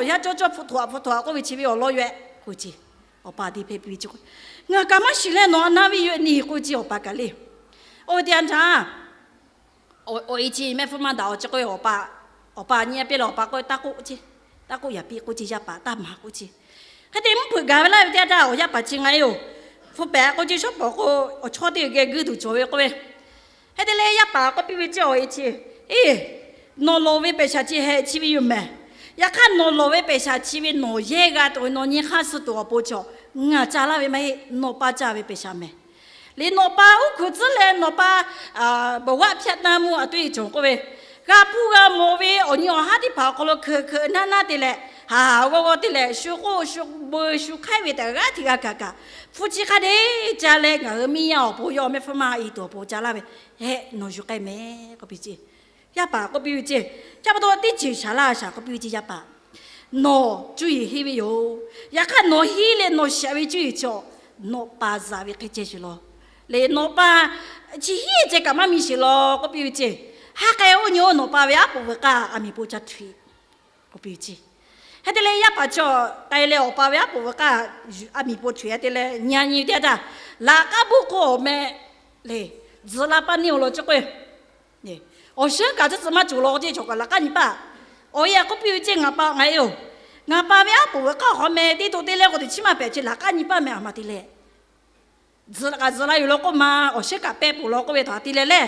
yaˇ cawˇ cawˇ hpu htoꞈ a hpu htoꞈ a k'oˆ ve chi ve awˬ lawn yoˬ-ehˍ k'oˆ ve ce. Awˬ pa teˇ hpehˇ piˇ ve ce k'o, ngaˬ kaꞈ maˇ shiˍ leh nawˬ a naˇ ve yoˬ-ehˍ neˇ k'oˆ ve ce. Awˬ pa kaꞈ le, oˇ ve teˇ yanˇ htaˇ awˬ e chi mehˆ hpfuhˇ maˇ daꞈ awˬ chi k'oˆ ve, awˬ pa nyi a piˇ leh awˬ pa k'oˆ ve, taˇ k'oˆ ce, taˇ k'oˆ yaꞈ piˇ k'oˆ ce, yaˇ paˍ taˇ maˍ k'oˆ ce. Hk'e te mvuhˇ hpeuꞈ gaˬ ve laˇ ve teˇ yanˇ htaˇ, awˬ yaˇ paˍ chi ngaˬ e yoˬ, hpu pehˍ k'oˆ ce, shawˉ pawˍ k'o awˬ chawˇ teˇ geh guiˇ tuˬ cawˬ ve k'oˆ ve. Hk'e te leh yaˇ paˍ k'oˆ piˇ ve ce, awˬ e chi, eˇ, nawˬ lawˬ ve pehˬ shaˍ chi heh chi ve yoˬ mehˍ. Yaꞈ hk'aˇ nawˬ lawˬ ve pehˬ shaˍ chi ve nawˬ yehˇ g'a tuˬ ve, nawˬ nyi hk'aˇ suh tuˬ awˬ pon chaw ngaˬ ca laˇ ve maˇ heˆ, nawˬ pa ca ve pehˬ shaˍ mehˍ. Liꞈ nawˬ pa uˉ hkuiˍ tcuhˉ leh nawˬ pa บอกว่า ဖြတ်သန်းမှု အတွေ့အကြုံ k'oˆ ve, g'a hpuˇ g'a mawˬ ve awˬ nyi awˬ haˉ teˇ hpaˍ awˬ hk'aw lo hkeuꞈ hkeuꞈ naˇ naˇ te leh, haˍ haˍ g'awˇ g'awˇ te leh, shu k'oˆ shu beu shu hk'aiˉ ve tehꞈ g'aˇ hteꞈ g'a kaꞈ kaꞈ, hpu chi hk'a dehꞈ ca leh ngaˬ hui miˇ yaˇ awˬ pon yawˇ mehˆ hpfuhˇ maˇ e tuˬ awˬ pon ca laˇ ve, hehˆ nawˬ yuˬ k'ai mehˍ k'oˆ piˇ ce. Yaˇ paˍ k'oˆ piˇ ve ce. Chi pa taw teˇ ceuˬ shaˍ laˇ shaˍ k'oˆ piˇ ve ce yaˇ paˍ. Nawˬ cuˇ yiˍ henˇ ve yoˬ. Yaꞈ hk'aˇ nawˬ henˇ leh nawˬ shaꞈ ve cuˇ yiˍ chaw, nawˬ pa zaꞈ ve hk'e ceh sheˍ law. Leh nawˬ pa chi henˇ ceh kaꞈ maˇ miˬ sheˍ law k'oˆ piˇ ve ce. Ha k'ai oˇ nyi-oˬ, nawˬ pa ve aˉ poꞈ veuꞈ k'aˇ a miˍ po ca htoꞈ e k'oˆ piˇ ve ce. Hk'e te leh yaˇ paˍ chaw k'ai leh awˬ pa ve aˉ poꞈ veuꞈ k'aˇ a miˍ po htoꞈ e te leh nyi a nyi teˇ htaˇ, laꞈ k'aˉ boˆ hk'oˆ awˬ meh le, tzuhꞈ la paˇ neˇ-oˬ law chi k'o, awˬ shinˉ kaꞈ tcuhˉ tcuhˉ maˇ cawˬ law k'oˆ ce. Chaw kaꞈ laꞈ k'aˉ nyi paˇ, awˬ e k'oˆ piˇ ve ce, ngaˬ pa ngaˬ e yoˬ, ngaˬ pa ve aˉ poꞈ veuꞈ k'aˇ hk'aw meh teˇ to te leh k'o teꞈ chiˉ maˇ pehꞈ ce, laꞈ k'aˉ nyi paˇ meh a ma te leh, tzuhꞈ kaꞈ tzuhꞈ la yoˬ law k'oˆ ma, awˬ shinˉ kaꞈ pehˇ poˬ law k'oˆ ve htaꞈ te leh leh,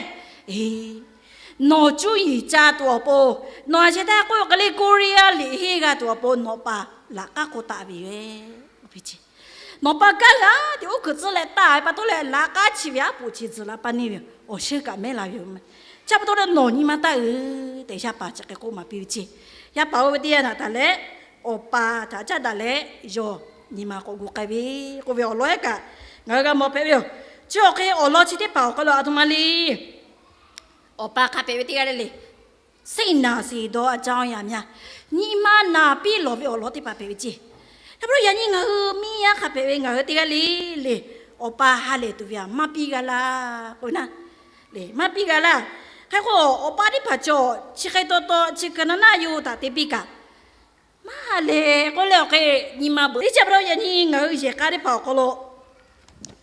nawˬ cuˇ yiˍ ca tuˬ awˬ pon, nawˬ a sheh taˇ k'oˆ k'ai le, Koˇliˇaˆ liꞈ henˇ g'a tuˬ awˬ pon nawˬ pa laꞈ k'aˉ k'oˆ taˍ ve yoˬ. Nawˬ pa kanˉ g'a teꞈ uˉ hkuiꞈ tcuhˉ leh taˇ ve pa taw leh laꞈ k'aˉ chi ve aˉ poꞈ chi tzuhꞈ la paˇ neˇ ve, awˬ shinˉ kaꞈ mehˉ la ve yoˬ. Chi pa taw leh nawˬ nyi ma taˇ uiˍ tehꞈ yaˇ paˍ chi hk'e k'oˆ maˍ piˇ ve ce. Yaˇ paˍ oˇ ve teˇ yanˇ htaꞈ taˍ leh, awˬ pa htaꞈ caˉ daꞈ leh yawˇ nyi ma k'awꞈ gu k'ai ve k'oˆ ve awˬ lawn ehˉ kaꞈ ngaˬ hui g'a mawˬ hpehꞈ ve yoˬ. Chi awˬ hk'e awˬ lawn chi teˇ hpaˍ awˬ hk'aw lo a htoꞈ ma le, awˬ pa hk'a hpehꞈ ve teˇ g'aˇ le le, စိတ်နာစေသောအကြောင်းအရာများ, nyi ma naˍ piˇ lawˬ ve awˬ lawn teˇ hpaˍ hpehꞈ ve ce. Yaꞈ pa taw yaꞈ nyi ngaˬ hui miˇ yaˇ hk'a hpehꞈ ve ngaˬ hui teˇ g'aˇ le le, awˬ pa ha lehˬ tuˬ ve aꞈ maˇ piˇ g'a laˇ k'o naˇ, maˇ piˇ g'a laˇ. Hk'e k'o awˬ pa teˇ hpaˍ cawˬ chi hk'e taw taw chi hk'e naˇ naˇ yoˬ htaꞈ te piˇ kaꞈ maˇ lehˬ k'oˆ leh awˬ hk'e nyi ma beuꞈ teˇ chi pa taw yaꞈ nyi ngaˬ hui yehˬ k'a teˇ hpaˍ awˬ hk'aw lo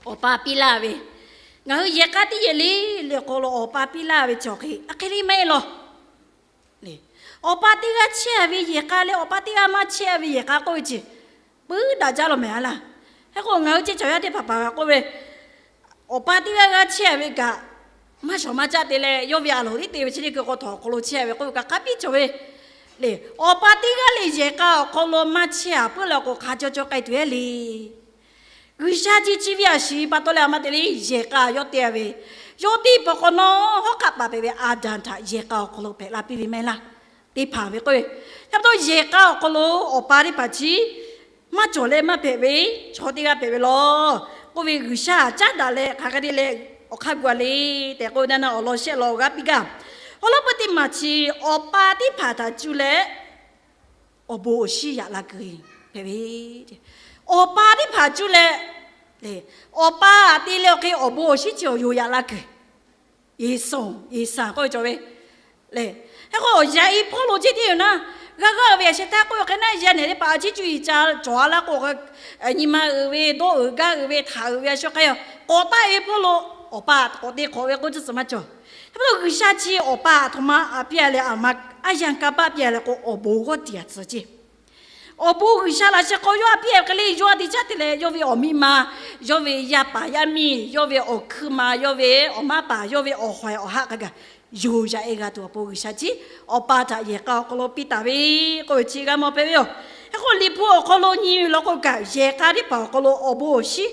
awˬ pa piˇ laˇ ve, ngaˬ hui yehˬ k'a teˇ yehˬ le le awˬ hk'aw lo awˬ pa piˇ laˇ ve cawˬ hk'e a hk'e le maˇ heˆ law. Awˬ pa teˇ g'aˇ chehˇ ve yehˬ k'a leh awˬ pa teˇ g'aˇ maˇ chehˇ ve yehˬ k'a k'oˆ ve ce, puiˉ daꞈ jaˇ law mehˍ a laˇ. Hk'e k'o ngaˬ hui ceˇ cawˬ yaˇ teˇ hpaˍ hpaˍ g'a k'oˆ ve, awˬ pa teˇ g'aˇ g'aˇ chehˇ ve kaꞈ, maˇ shawˍ maˇ caˆ te leh yawˇ ve a loˍ tiˉ te ve chi teˇ hkui k'o htawnˍ awˬ hk'aw lo chehˇ ve k'oˆ ve kaꞈ hk'a piˇ cawˬ ve le. Awˬ pa teˇ g'aˇ le yehˬ k'a awˬ hk'aw lo maˇ chehˇ a puiˉ leh awˬ k'o hk'a caw caw k'ai tuˬ ehˉ le. G'uiˬsha chi chi ve a shiˍ pa taw leh a ma te le yehˬ k'a yawˇ te ve, yawˇ teˇ pawˆ k'awꞈ nawˉ hawˉ hk'aˆ paˍ hpehꞈ ve Aˍdanˍ htaꞈ yehˬ k'a awˬ hk'aw lo hpehꞈ la piˇ ve maˇ heˆ laˇ. Teˇ hpaˍ ve k'oˆ ve, chi pa taw yehˬ k'a awˬ hk'aw lo awˬ pa teˇ hpaˍ chi maˇ cawˬ leh maˇ hpehꞈ ve chaw teˇ g'aˇ hpehꞈ ve law k'oˆ ve, G'uiˬsha caˉ daꞈ leh hk'aˬ hk'e te leh awˬ hk'aˇ gu a le tehꞈ k'oˆ ve na na awˬ lawn shehˆ law g'aˇ piˇ gaˇ. Awˬ lawn peu teˇ maˬ chi awˬ pa teˇ hpaˍ htaꞈ cuˇ leh awˬ bon awˬ shinˉ yaꞈ la kuiˬ hpehꞈ ve. Awˬ pa teˇ hpaˍ cuˇ leh, awˬ pa te leh awˬ hk'e awˬ bon awˬ shinˉ chi awˬ yoˬ yaꞈ la kuiˬ. Yeˍsuˆ, Yeˍsaˍ k'oˆ ve cawˬ ve le. Hk'e k'o yaꞈ e hpawˇ lo ceˇ tiˉ yoˬ naˇ, g'a g'aˇ ve a sheh taˇ k'oˆ ve hk'e naˇ yaˇ nehˬ teˇ hpaˍ a ciˉ cuˇ yiˍ ca cawˬ a laˇ k'o, nyi ma uiˍ ve, dawˇ uiˍ gaˇ uiˍ ve, htaꞈ uiˍ ve a shu k'ai a, k'awꞈ taˆ ve hpawˇ lo awˬ pa k'awꞈ te hk'awꞈ ve k'oˆ tcuhˉ tcuhˉ maˇ cawˬ. Hk'e pa taw G'uiˬsha chi awˬ pa a htoꞈ ma a piˇ a leh a ma aˉ yanˇ kanˇ paˆ piˇ a leh k'o awˬ bon g'awˇ tiꞈ a tcuh ceˇ. Awˬ bon G'uiˬsha laꞈ sheh hk'aw yawˇ a piˇ a hk'e le, yawˇ a te caˉ te leh yawˇ ve awˬ miˇ ma, yawˇ ve yaˇ paˍ yaˇ miˇ, yawˇ ve awˬ hkuiˇ ma, yawˇ ve awˬ maˇ paˍ, yawˇ ve awˬ hawehˍ awˬ haˆ hk'a gaˬ yoˬ yaꞈ e g'a tuˬ awˬ pon G'uiˬsha chi awˬ pa htaꞈ yehˬ k'a awˬ hk'aw lo piˇ taˍ ve k'oˆ ve chi g'a mawˬ hpehꞈ ve yoˬ. Hk'e k'o Liꞈ hpu awˬ hk'aw lo nyi ve law k'o kaꞈ yehˬ k'a teˇ hpaˍ awˬ hk'aw lo awˬ bon awˬ shinˉ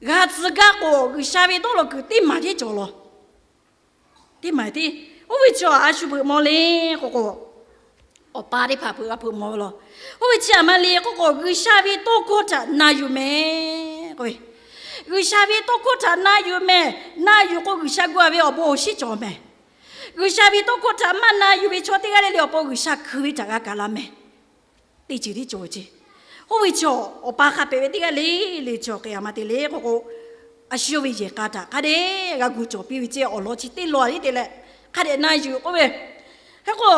g'a tcuh gaˇ k'o G'uiˬsha ve dawˇ law kuiˬ teˇ maˬ tiˉ cawˬ law. Teˇ maˬ tiˉ, oˇ ve chi a shu beuꞈ maw le k'o k'o, awˬ pa teˇ hpaˍ hpeuꞈ g'a hpeuꞈ maw ve law. Oˇ ve chi a ma le k'o k'o G'uiˬsha ve tawˇ hkawˇ htaꞈ na yuˬ mehˍ k'oˆ ve, G'uiˬsha ve tawˇ hkawˇ htaꞈ na yuˬ mehˍ. Na yuˬ k'o G'uiˬsha gu a ve awˬ bon awˬ shinˉ cawˬ mehˍ. G'uiˬsha ve tawˇ hkawˇ htaꞈ maˇ na yuˬ ve chaw teˇ g'aˇ le le awˬ pon G'uiˬsha hkui ve htaꞈ g'a kaˬ la mehˍ. Teˇ ceuˬ tiˉ cawˬ ve ce. Oˇ ve chi awˬ pa hk'a hpehꞈ ve teˇ g'aˇ le le cawˬ hk'e a ma te le k'o k'o, a shu yawˇ ve yehˬ k'a htaꞈ hk'a dehꞈ g'a gu cawˬ piˇ ve ce. Awˬ lawn chi teˇ law a tiˉ te leh hk'a dehꞈ na yuˬ k'oˆ ve, Hk'e k'o,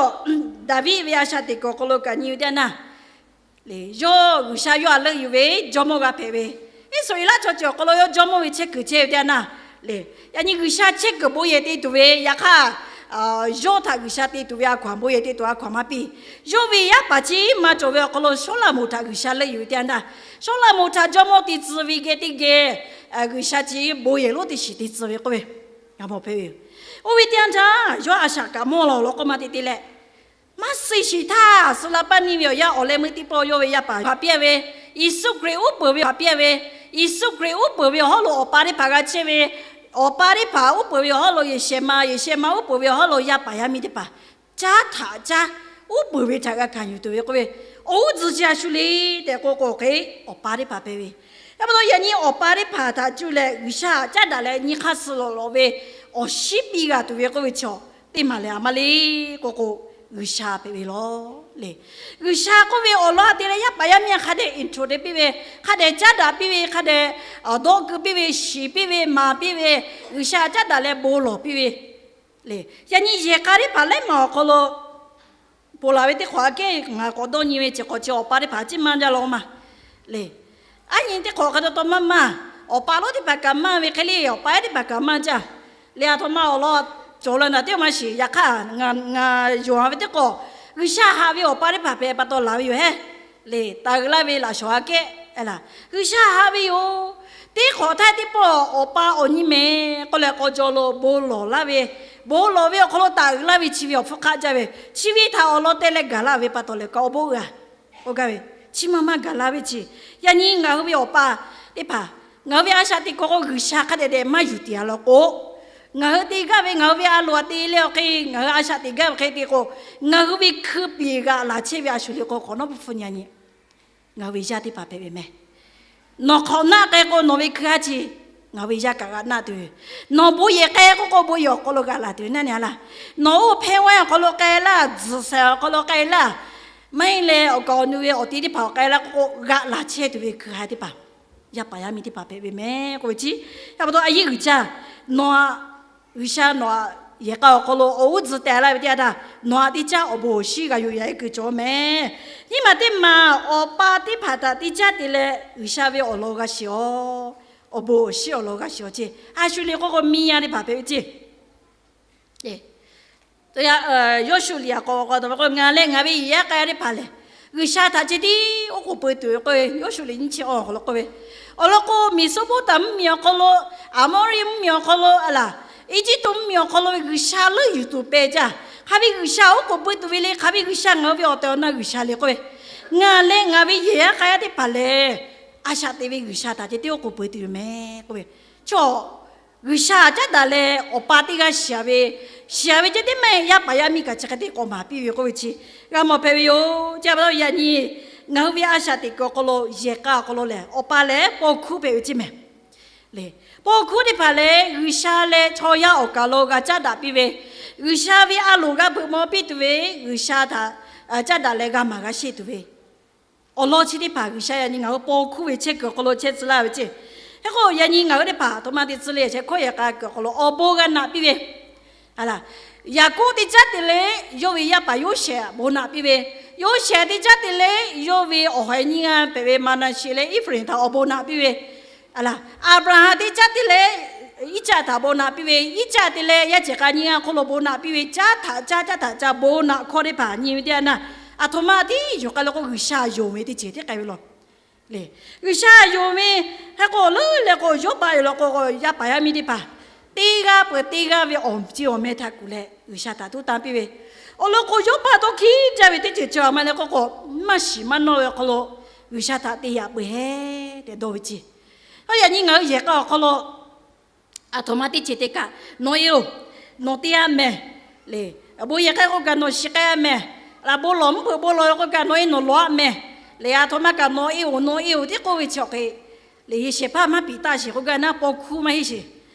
Daˍviˆ ve a shaꞈ teꞈ kuiˬ awˬ hk'aw lo kaꞈ nyi ve teˇ yanˇ, lehˬ, yawˇ G'uiˬsha yawˇ htaꞈ leuˆ yuˬ ve jawˇmawˇ g'a hpehꞈ ve, Iˉsaˍreˍlaˆ chaw ceuˬ awˬ hk'aw lo yawˇ jawˇmawˇ ve chehˇ kuiˬ chehˇ ve teˇ yanˇ, lehˬ, yaꞈ nyi G'uiˬsha chehˇ kuiˬ bon yehˬ te tuˬ ve, yaꞈ hk'aˇ, yawˇ htaꞈ G'uiˬsha te tuˬ ve a hkaw anˬ bon yehˬ te tuˬ a hkaw anˬ maˇ piˇ. Yawˇ ve yaˇ paˍ chi maˇ cawˬ ve awˬ hk'aw lo Sawˉlaꞈmonˍ htaꞈ G'uiˬsha leuˆ yuˬ ve teˇ yanˇ, Sawˉlaꞈmonˍ htaꞈ jawˇmawˇ te tcuh ve geh teˇ geh, G'uiˬsha chi bon yehˬ lonˉ teˇ shiˍ te tcuh ve k'oˆ ve, g'a mawˬ hpehꞈ ve yoˬ. Oˇ ve teˇ yanˇ htaˇ, yawˇ a shaꞈ kaꞈ mawˇ lawˬ law k'oˆ maˇ te te leh, maˇ suh shiˍ htaˇ, suh la paˇ neˇ ve awˬ yanˇ awˬ leh meuˇ teˇ pawˆ yawˇ ve yaˇ paˍ hk'a piˇ-a ve, Yeˍsuˆ Hkriꞈ uˉ peunˍ ve hk'a piˇ-a ve, Yeˍsuˆ Hkriꞈ uˉ peunˍ ve awˬ hawˉ lo awˬ pa teˇ hpaˍ g'a chehˇ ve, awˬ pa teˇ hpaˍ uˉ peunˍ ve awˬ hawˉ lo yehˬ shehˍ ma, yehˬ shehˍ ma uˉ peunˍ ve awˬ hawˉ lo yaˇ paˍ yaˇ miˇ teˇ hpaˍ caˉ htaꞈ caˉ uˉ peunˍ ve htaꞈ g'a hkanˍ yuˬ tuˬ ve k'oˆ ve, awˬ g'uˇ tcuh chi a shu le tehꞈ k'oˆ k'o hk'e, awˬ pa teˇ hpaˍ hpehꞈ ve. Yaˇ pa taw yaꞈ nyi awˬ pa teˇ hpaˍ htaꞈ cuˇ leh G'uiˬsha htaꞈ caˉ daꞈ leh nyi hk'aˇ suh lawˬ lawꞈ ve awˬ shiˉ piˇ g'a tuˬ ve k'oˆ ve chaw teˇ maˬ lehˬ a maˇ le k'oˆ k'o, G'uiˬsha hpehꞈ ve law le. G'uiˬsha k'oˆ ve awˬ lawn htaꞈ te leh yaˇ paˍ yaˇ miˇ hk'a dehꞈ intro te piˇ ve, hk'a dehꞈ caˉ daꞈ piˇ ve, hk'a dehꞈ dawˆ keu piˇ ve, shiˍ piˇ ve, maˍ piˇ ve, G'uiˬsha caˉ daꞈ leh bon lawˬ piˇ ve le. Yaꞈ nyi yehˬ k'a teˇ hpaˍ laiˉ maˬ awˬ hk'aw lo ponˬ laˬ ve teˇ hk'awꞈ aꞈ kehˉ ngaˬ k'awꞈ dawˇ nyi ve chi hk'awꞈ chi awˬ pa teˇ hpaˍ ciˉ maˇ jaˇ law maˇ le. Aˉ nyi teˇ hk'awꞈ hk'a taw taw maˇ maˇ, awˬ pa lonˉ teˇ hpaˍ kaꞈ maˇ ve hk'e le, awˬ pa ehˉ teˇ hpaˍ kaꞈ maˇ jaˇ. Leh a htoꞈ ma awˬ lawn cawˬ la naˬ teˇ maˇ shiˍ. Yaꞈ hk'aˇ, ngaˬ yonˍ ve teˇ hk'awꞈ, G'uiˬsha haꞈ ve awˬ pa teˇ hpaˍ hpehꞈ pa taw laˬ ve yoˬ hehˉ le. Taˍ uiˍ laˇ ve laꞈ shawˍ aꞈ kehˉ laˬ, G'uiˬsha haꞈ ve yoˬ. Teˇ hk'awꞈ htaˇ teˇ pawˆ awˬ pa awˬ nyi mehˍ k'oˆ leh k'aw jaw lo bon lawˬ laˇ ve, bon lawˬ ve awˬ hk'aw lo taˍ uiˍ laˇ ve chi ve awˬ hpfuhˇ hk'aˆ jaˇ ve, chi ve htaꞈ awˬ lawn teh leh gaˬ laˇ ve pa taw leh kaꞈ awˬ bon uiˍ a k'oˆ gaˇ ve, chi ma maˇ gaˬ la ve chi. Yaꞈ nyi ngaˬ hui ve awˬ pa teˇ hpaˍ, ngaˬ hui ve a shaꞈ teꞈ kuiˬ k'o G'uiˬsha hk'a dehꞈ dehꞈ maˇ yuˬ tiˍ a law k'o, ngaˬ hui te gaˇ ve, ngaˬ hui ve a loˍ aꞈ te leh awˬ hk'e ngaˬ hui a shaꞈ teꞈ gaˇ ve hk'e te k'o, ngaˬ hui ve hkui peˍ g'aꞈ laˬ chehˇ ve a shu le k'o, hk'awꞈ nawˉ pui hpu nyi nyi ngaˬ hui ve yaˇ teˇ hpaˍ hpehꞈ ve meh. Nawˬ hk'awꞈ naˆ k'ai k'o, nawˬ ve hkui haˉ chi ngaˬ hui ve yaˇ kaꞈ g'a naˆ tuˬ ve, nawˬ bon yehˬ k'ai k'oˆ k'o, bon yehˬ awˬ hk'aw lo g'aꞈ laˬ tuˬ ve naˆ nyi a laˇ. Nawˬ oˇ hpehˇ waiˇ awˬ hk'aw lo k'ai laˇ, tzuhˬ shaiˍ awˬ hk'aw lo k'ai laˇ, maˇ heˆ leh awˬ kaˍ awˬ nu ve awˬ te teˇ hpaˍ awˬ k'ai laˇ k'oˆ k'o, g'aꞈ laˬ chehˇ tuˬ ve hkui haˉ teˇ hpaˍ, yaˇ paˍ yaˇ miˇ teˇ hpaˍ hpehꞈ ve meh k'oˆ ve chi. Yaˇ pa taw a yeˇ uiˍ jaˇ, nawˬ G'uiˬsha nawˬ aꞈ yehˬ k'a awˬ hk'aw lo awˬ g'uˇ tcuh teh laˇ ve teˇ yanˇ htaˇ, nawˬ aꞈ teˇ caˉ awˬ bon awˬ shinˉ g'a yuˬ yaꞈ e kuiˬ cawˬ meh. Nyiˇ maˬ teˇ maˬ awˬ pa teˇ hpaˍ htaꞈ teˇ caˉ te leh G'uiˬsha ve awˬ lawn g'a shiˍ aw, awˬ bon awˬ shinˉ awˬ lawn g'a shiˍ aw ceˇ. A shu le k'oˆ k'o, miˇ yaˇ teˇ hpaˍ hpehꞈ ve ceˇ. Yawˇshuˆ liꞈ aꞈ k'awꞈ k'awꞈ taˍ ve k'o, ngaˬ leh ngaˬ ve yehˬ yaˇ k'a yaˇ teˇ hpaˍ lehˬ, G'uiˬsha htaꞈ chi tiˉ oˉ k'oˍ peu tuˬ ve k'oˆ ve, Yawˇshuˆ liꞈ nyiˇ chi awˬ hk'aw lo k'oˆ ve, awˬ lawn k'o, Meˍsoˍpoˍtaˍmvuhˇmiˬ awˬ hk'aw lo, Aˍmoˉriˆ mvuhˇmiˬ awˬ hk'aw lo a laˬ, Eˇjiˇtuꞈ mvuhˇmiˬ awˬ hk'aw lo ve G'uiˬsha leuˆ yuˬ tuˬ pehˬ jaˇ. Hk'a ve G'uiˬsha oˉ k'oˍ peu tuˬ ve le. Hk'a ve G'uiˬsha ngaˬ hui ve awˬ tehˬ awˬ na G'uiˬsha le k'oˆ ve, ngaˬ leh ngaˬ ve yehˬ yaˇ k'a yaˇ teˇ hpaˍ lehˬ, a shaꞈ teꞈ ve G'uiˬsha htaꞈ chi tiˉ oˉ k'oˍ peu tuˬ ve meh k'oˆ ve, chaw G'uiˬsha caˉ daꞈ leh awˬ pa teˇ g'aˇ shiˍ ve, shiˍ ve ceh tiˉ maˇ heˆ, yaˇ paˍ yaˇ miˇ kaꞈ chi hk'e te k'awꞈ maˍ piˇ ve k'oˆ ve chi g'a mawˬ hpehꞈ ve yoˬ. Chi pa taw yaꞈ nyi ngaˬ hui ve a shaꞈ teꞈ kuiˬ awˬ hk'aw lo, yehˬ k'a awˬ hk'aw lo lehˬ, awˬ pa lehˬ paw hkuˇ hpehꞈ ve ceˇ meh. Lehˬ, paw hkuˇ teˇ hpaˍ lehˬ, G'uiˬsha leh chaw yaˇ awˬ kaˍ lo g'a caˉ daꞈ piˇ ve, G'uiˬsha ve a loˍ g'a beuꞈ maw piˇ tuˬ ve, G'uiˬsha htaꞈ caˉ daꞈ leh g'a maˍ g'a sheˆ tuˬ ve awˬ lawn chi teˇ hpaˍ G'uiˬsha yaꞈ nyi ngaˬ hui paw hkuˇ ve chehˇ kuiˬ awˬ hk'aw lo chehˇ tcuh laˇ ve ceˇ. Hk'e k'o, yaꞈ nyi ngaˬ hui teˇ hpaˍ a htoꞈ ma te tcuh le, chi hkawˇ yehˬ k'a kuiˬ awˬ hk'aw lo awˬ bon g'a naꞈ piˇ ve, a laˬ, Yaˍkoˆ teˇ caˉ te leh yawˇ ve yaˇ paˍ Yoˇsehꞈ bon naꞈ piˇ ve, Yoˇsehꞈ teˇ caˉ te leh yawˇ ve awˬ ha nyiˇ g'aˇ hpehꞈ ve Maˍnaˍseˍ leh Eˇfraˍinˍ htaꞈ awˬ bon naꞈ piˇ ve, a laˬ, Aˍbraˍhanˍ teˇ caˉ te leh Iˉcaˆ htaꞈ bon naꞈ piˇ ve, Iˉcaˆ te leh yaˇ cehˬ k'a nyiˇ g'aˇ hk'oˆ lo bon naꞈ piˇ ve, caˉ htaꞈ caˇ, caˇ htaꞈ caˇ bon naꞈ hkawˇ teˇ hpaˍ nyi ve teˇ yanˇ, a htoꞈ ma tiˉ yoˬ k'ai le k'o, G'uiˬsha yonˍ ve teˇ ceuˬ tiˉ k'ai ve law. Lehˬ, G'uiˬsha yonˍ ve, hk'e k'o leuˉ leh k'o, Yawˇbaˆ yoˬ law k'o, yaˇ paˍ yaˇ miˇ teˇ hpaˍ teˇ g'aˇ peuˬ teˇ g'aˇ ve awˬ ceˇ awˬ meh htaꞈ kuˬ leh G'uiˬsha htaꞈ tuˉ tanˇ piˇ ve, awˬ lawn k'o, Yawˇbaˆ tawˇ hkiˉ jaˇ ve teˇ ceuˬ cawˬ a ma leh k'o k'o, maˇ shiˍ maˇ nawˇ ve awˬ hk'aw lo G'uiˬsha htaꞈ te yaꞈ peuˬ hehˉ tehꞈ dawˇ ve ceˇ. Yaꞈ nyi ngaˬ hui yehˬ k'a awˬ hk'aw lo a htoꞈ ma teˇ ceuˬ te kaꞈ, nawˬ e oˬ, nawˬ te a mehˍ le. Bon yehˬ k'ai k'o kaꞈ nawˬ shiˍ k'ai a mehˍ. Laꞈ bon lawˬ mvuhˇ hpeuꞈ bon lawˬ ve k'o kaꞈ nawˬ e nawˬ lawˬ a mehˍ le. A htoꞈ ma kaꞈ nawˬ e oˬ, nawˬ e oˬ tiˉ k'oˆ ve chi awˬ hk'e le, yehˬ shehˍ hpaˇ maˇ piˍ taˇ sheˍ k'oˆ gaˇ naˉ, paw hkuˇ maˇ heˆ sheˍ.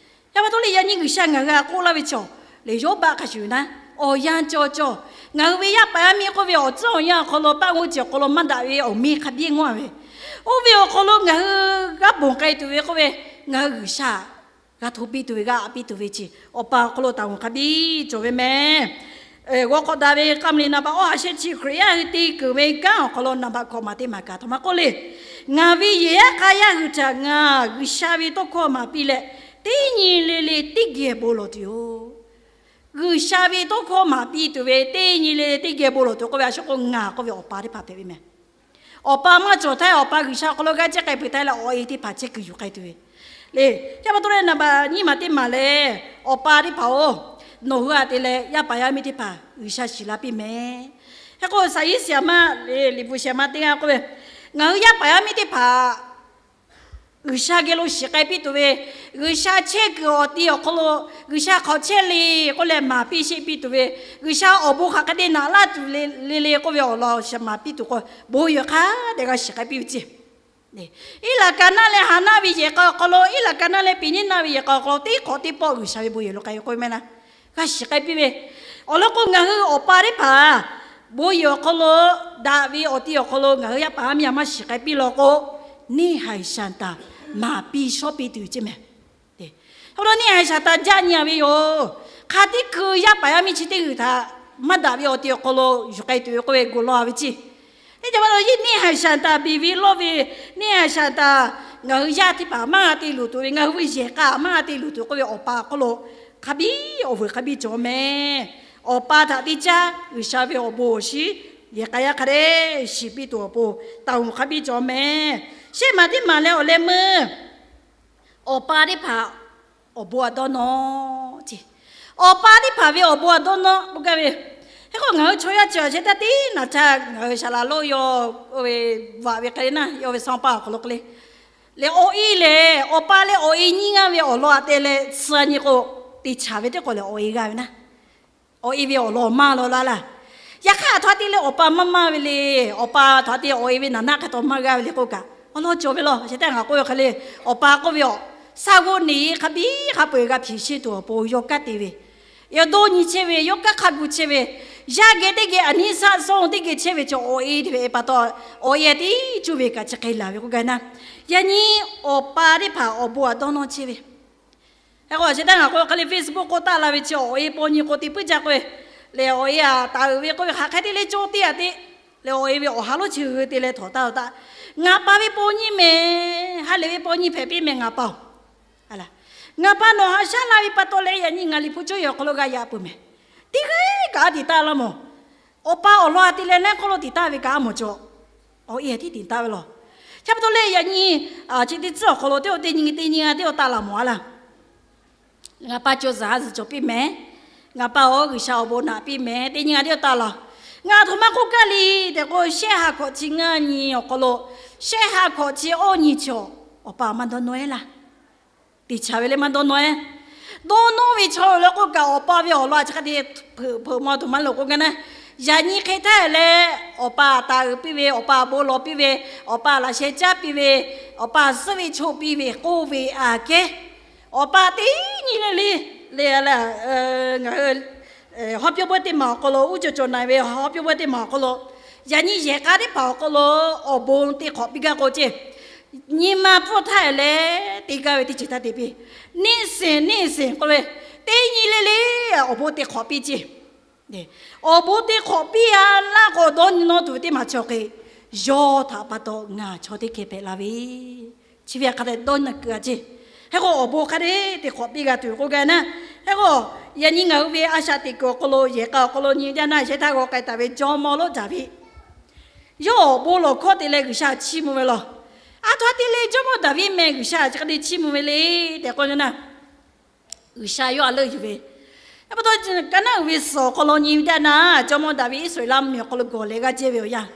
Yaˇ pa taw le, yaꞈ nyi G'uiˬsha ngaˬ hui a k'oˆ laˇ ve chaw le, Yawˇbaˆ hk'a shuˍ naˉ, awˬ yanˇ cawˬ cawˬ ngaˬ hui ve yaˇ paˍ yaˇ miˇ k'oˆ ve awˬ tcuhˉ awˬ yanˇ awˬ hk'aw lo paˆ g'uˇ ceuˬ awˬ hk'aw lo maˇ daꞈ ve awˬ miˇ hk'a biˇ ngawˇ a ve, oˇ ve awˬ hk'aw lo ngaˬ hui g'a ponˬ k'ai tuˬ ve k'oˆ ve, ngaˬ hui G'uiˬsha g'a hto piˇ tuˬ ve, g'a aꞈ piˇ tuˬ ve chi awˬ pa awˬ hk'aw lo taˍ g'onˍ hk'a biˇ cawˬ ve meh. g'aw k'awꞈ daꞈ ve k'a mvuh liꞈ naˍ baꞈ awˇ haꞈ shehˆ chi Hkriꞈ yaˇ hui te keunˍ ve kanˉ awˬ hk'aw lo naˍ baꞈ hkawꞈ maˍ teˇ maˍ kaꞈ htaꞈ maˇ k'oˆ le. Ngaˬ ve yehˬ yaˇ hk'a yaˇ hui htaꞈ ngaˬ G'uiˬsha ve tawˇ hkawˇ maˍ piˇ leh, teˇ nyi le le teˇ geh bon lawˬ tuˬ yoˬ. G'uiˬsha ve tawˇ hkawˇ maˍ piˇ tuˬ ve teˇ nyi le le teˇ geh bon lawˬ tuˬ k'oˆ ve a shu k'o, ngaˬ k'oˆ ve awˬ pa teˇ hpaˍ hpehꞈ ve meh. Awˬ pa maˇ cawˬ htaˇ, awˬ pa G'uiˬsha awˬ hk'aw lo g'aˇ chehˇ k'ai peuˬ htaˇ leh, awˬ e teˇ hpaˍ chehˇ kuiˬ yuˬ k'ai tuˬ ve le. Chi pa taw leh naˍ baꞈ nyiˇ maˬ teˇ maˬ lehˬ, awˬ pa teˇ hpaˍ-oˬ, nawˬ hui htaꞈ te leh yaˇ paˍ yaˇ miˇ teˇ hpaˍ G'uiˬsha shiˍ la piˇ meh. Hk'e k'o, Saˍiˉ shiˍ ma le, liꞈ bvuhꞈ shiˍ ma teˇ g'aˇ k'oˆ ve, ngaˬ hui yaˇ paˍ yaˇ miˇ teˇ hpaˍ G'uiˬsha geh lo shiˍ k'ai piˇ tuˬ ve, G'uiˬsha chehˇ kuiˬ awˬ ti awˬ hk'aw lo G'uiˬsha hk'awꞈ chehˇ le k'oˆ leh maˍ piˇ sheˆ piˇ tuˬ ve, G'uiˬsha awˬ bon hk'aˬ hk'e te naꞈ laˇ tuˬ le le k'oˆ ve awˬ lawn shiˍ maˍ piˇ tuˬ k'o, bon yehˬ hk'a dehꞈ g'a shiˍ k'ai piˇ ve ceˇ. Iˉlaˍkaˍnaˆ leh Haˍnaˆ ve yehˬ k'a awˬ hk'aw lo, Iˉlaˍkaˍnaˆ leh Peˍniˉnaˆ ve yehˬ k'a awˬ hk'aw lo teˇ hk'awꞈ teˇ pawˆ G'uiˬsha ve bon yehˬ lo k'ai ve k'oˆ ve meh laˇ, g'a shiˍ k'ai piˇ ve. Awˬ lawn k'o, ngaˬ hui awˬ pa teˇ hpaˍ bon yehˬ awˬ hk'aw lo daꞈ ve awˬ ti awˬ hk'aw lo ngaˬ hui yaˇ paˍ yaˇ miˇ a maˇ shiˍ k'ai piˇ law k'o, neˇhaiˬ shaˍ taˍ maˍ piˇ shawˉ piˇ tuˬ ceˇ meh. Awˬ lawn neˇhaiˬ shaˍ taˍ jaˆ nyi a ve yoˬ. Hk'a teˇ hkui yaˇ paˍ yaˇ miˇ chi teˇ g'uiˬ htaꞈ maˇ daꞈ ve awˬ ti awˬ hk'aw lo yuˬ k'ai tuˬ ve k'oˆ ve gu law a ve ceˇ. Teˇ ca pa taw, neˇhaiˬ shaˍ taˍ biˬ ve lawˇ ve, neˇhaiˬ shaˍ taˍ ngaˬ hui yaˇ teˇ hpaˍ maˇ g'a te luˬ tuˬ ve, ngaˬ hui ve yehˬ k'a maˇ g'a te luˬ tuˬ k'oˆ ve awˬ pa awˬ hk'aw lo hk'a biˇ awˬ vuiˬ hk'a biˇ cawˬ meh. Awˬ pa htaꞈ teˇ caˉ G'uiˬsha ve awˬ bon awˬ shinˉ yehˬ k'a yaˇ hk'a dehꞈ shiˍ piˇ tuˬ awˬ pon taˍ uiˍ hk'a biˇ cawˬ meh. Shehˆ maˬ teˇ maˬ leh awˬ leh meuˇ awˬ pa teˇ hpaˍ awˬ bon a dawˇ nawˇ ceˇ. Awˬ pa teˇ hpaˍ ve awˬ bon a dawˇ nawˇ k'oˆ gaˇ ve. Hk'e k'o, ngaˬ hui chaw yaˇ chi awˬ shehˍ htaˇ teˇ naˍ htaˇ ngaˬ hui saˍ laˍ lonˉ yaw ve vaꞈ ve hk'e le naˇ, yawˇ ve sanˇ paˇ awˬ hk'aw lo hk'e le, leh awˬ e lehˬ, awˬ pa leh awˬ e nyiˇ g'aˇ ve awˬ lawn aꞈ te leh tcuh nyi k'o, te chaˍ ve teˇ k'o lehˬ awˬ e g'aˇ ve naˇ. Awˬ e ve awˬ lawn maˇ law laˇ laˇ. Yaꞈ hk'aˇ, a htoꞈ ma te leh awˬ pa maˇ maˇ ve le. Awˬ pa a htoꞈ ma te awˬ e ve naˍ naˆ hk'e taw maˇ g'aˇ ve le k'oˆ kaꞈ, awˬ lawn cawˬ ve law. Shehˍ htaˇ ngaˬ k'oˆ ve hk'e le, awˬ pa k'oˆ ve awˬ, saˇ g'oˇ neˬ hk'a biˇ hk'a peu-eˬ g'a hpeꞈ sheˆ tuˬ awˬ pon yawˇ kanˉ te ve, yawˇ dawˇ nyi chehˇ ve, yawˇ kanˉ hk'a gu chehˇ ve, yaˇ geh teˇ geh aˬ niˇ saˆ sawˇ teˇ geh chehˇ ve chaw awˬ e te ve pa taw, awˬ e a tiˉ cuˇ ve kaꞈ chi hk'e laˬ ve k'oˆ gaˇ naˇ. Yaꞈ nyi awˬ pa teˇ hpaˍ awˬ bon a dawˇ nawˇ chehˇ ve Hk'e k'o, shehˍ htaˇ ngaˬ k'oˆ hk'e le, Facebook k'oˆ taˆ la ve chi awˬ e paw nyi k'o te puiˉ jaˇ k'oˆ ve, lehˬ awˬ e a taˍ uiˍ ve k'oˆ ve hk'aˬ hk'e te leh cawˇ teˇ a te, lehˬ awˬ e ve awˬ ha lonˉ chi hui te leh htawˍ taˍ-oˬ taˆ. Ngaˬ pa ve paw nyi mehˍ, ha lehˬ ve paw nyi hpehꞈ piˇ mehˍ ngaˬ pa-oˬ. Ngaˬ pa nawˬ haꞈ shaˉ laˇ ve pa taw leh yaꞈ nyi ngaˬ liꞈ hpu cawˇ yehˬ awˬ hk'aw lo g'a yaꞈ peuˬ mehˍ. Teˇ g'aˇ kaꞈ a tiꞈ taˇ laˇ mawˬ. Awˬ pa awˬ lawn a te leh naˆ hk'oˆ lo tiꞈ taˍ ve kaꞈ a mawˬ cawˬ. Awˬ e a tiˉ tiꞈ taˍ ve law. Chi pa taw leh yaꞈ nyi chi teˇ tcuhˉ awˬ hk'aw lo teˇ o teˇ nyi teˇ nyi a teˇ o taˍ laˬ mawˬ a laˇ. Ngaˬ pa cawˬ zuhˬ ha zuhˬ cawˬ piˇ mehˍ. Ngaˬ pa awˬ G'uiˬsha awˬ bon naꞈ piˇ mehˍ. Teˇ nyi a teˇ o taˍ laˬ. Ngaˬ a htoꞈ ma k'oˆ gaˇ le tehꞈ k'o, shehˆ ha hkawꞈ chi ngaˇ nyi awˬ hk'aw lo, shehˆ ha hkawꞈ chi awˇ nyi chi awˬ pa maˇ dawˇ nawˇ-e laˇ. Teꞈ chaˍ ve leh maˇ dawˇ nawˇ-e. Dawˇ nawˇ ve chaw lo k'oˆ kaꞈ, awˬ pa ve awˬ lawn chi hk'e te hpeuꞈ hpeuꞈ maw tuˬ maˇ loˍ k'oˆ gaˇ naˇ. Yaꞈ nyi hk'e htaˇ leh, awˬ pa taˍ uiˍ piˇ ve, awˬ pa bon lawˬ piˇ ve, awˬ pa laꞈ sheh caˉ piˇ ve, awˬ pa suhˉ ve choˆ piˇ ve k'oˆ ve aꞈ kehˉ, awˬ pa teˇ nyi le le le, ngaˬ hui hawˉ pyawˇ bawehˇ teˇ maˬ awˬ hk'aw lo, uˉ cawˬ cawˬ na-e ve hawˉ pyawˇ bawehˇ teˇ maˬ awˬ hk'aw lo, yaꞈ nyi yehˬ k'a teˇ hpaˍ awˬ hk'aw lo awˬ bon te hk'awꞈ piˇ gaˇ k'o ceˇ, nyi ma hpfuhˇ htaˇ leh te gaˇ ve teˇ ceuˬ htaˇ te piˇ. Neˇ senˍ neˇ senˍ k'oˆ ve, teˇ nyi le le awˬ bon te hk'awꞈ piˇ ceˇ. Awˬ bon te hk'awꞈ piˇ a laˇ k'o, dawˇ nyi nawˇ tuˬ ve teˇ maˬ chi awˬ hk'e, yawˇ htaꞈ pa taw ngaˬ chaw teˇ hkeh hpehꞈ la ve, chi ve hk'a dehꞈ dawˇ na kuiˬ a ceˇ. Hk'e k'o, awˬ bon hk'a dehꞈ te hk'awꞈ piˇ g'a tuˬ k'oˆ gaˇ naˇ. Hk'e k'o, yaꞈ nyi ngaˬ hui ve a shaꞈ teꞈ kuiˬ awˬ hk'aw lo, yehˬ k'a awˬ hk'aw lo nyi jaˇ naˇ, shehˍ htaˇ g'aw k'ai taˍ ve jawˇmawˇ lonˉ Daˍviˆ, yawˇ awˬ bon lawˬ hkawˇ te leh G'uiˬsha chiˇ mvuh ve law. A htoꞈ ma te leh jawˇmawˇ Daˍviˆ meh G'uiˬsha chi hk'e te chiˇ mvuh ve le tehꞈ k'oˆ ve naˇ, G'uiˬsha yawˇ a leuˆ yuˬ ve. Yaˇ pa taw, ka naˉ uiˍ ve suhˍ awˬ hk'aw lo nyi ve jaˇ naˇ, jawˇmawˇ Daˍviˆ Iˉsaˍreˍlaˆ mvuhˇmiˬ awˬ hk'aw lo gawˬ leh g'aˇ jehˇ ve awˬ yanˇ,